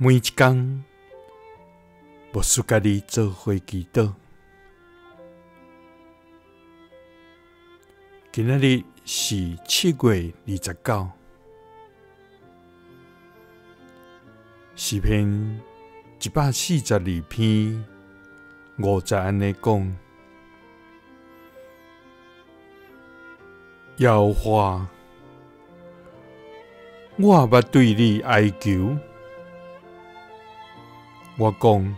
每一工，牧师佮你做伙祈祷。今仔日是7月29，诗篇142篇5节按呢讲：耶和华，我捌对你哀求，我讲，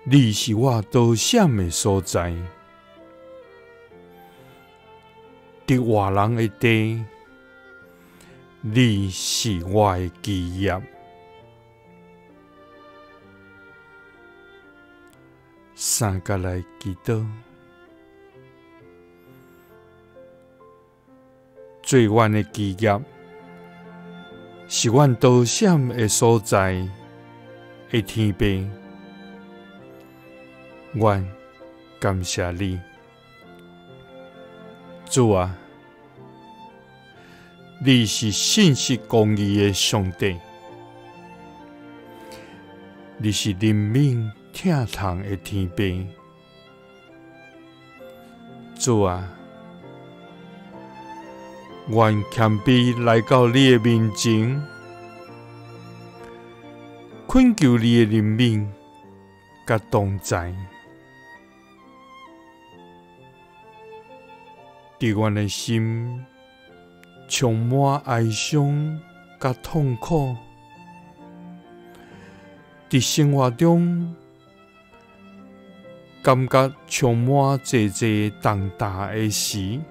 你是我逃闪的所在，伫活人的地，你是我的基业。三角来祈祷，做阮的基业，是阮逃闪的所在的天父，阮感谢你，主啊，你是信实公义的上帝，你是怜悯疼痛的天父，主啊，阮谦卑来到你的面前，恳求你的怜悯佮同在，伫阮的心充满哀伤佮痛苦，伫生活中感觉充满济济重担的时，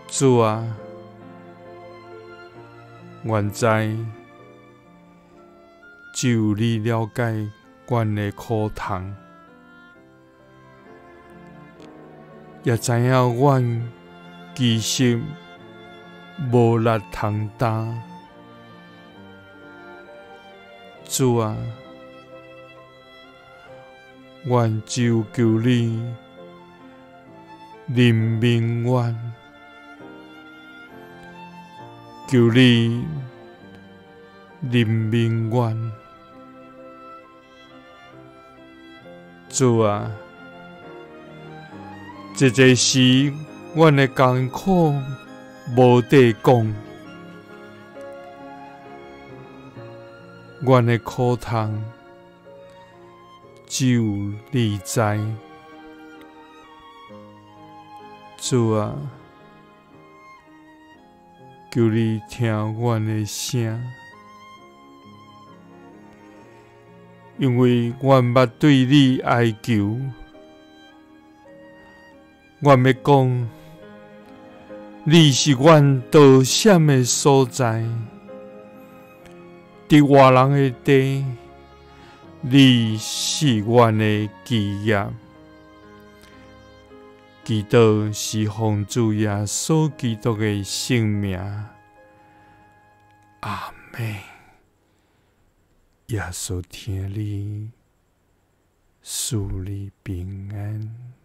主啊，阮知只有你了解阮的苦痛，也知影阮其实无力通担。主啊，阮只有求你怜悯阮，求你怜悯阮。主啊，这这时阮的艰苦无得讲，阮的苦痛只有你知。主啊，求你听阮的声，因为阮捌对你哀求，阮欲讲，你是阮逃闪的所在，伫活人的地，你是阮的基业。祈祷是奉主耶稣基督的圣名，阿们。耶稣疼你，赐你平安。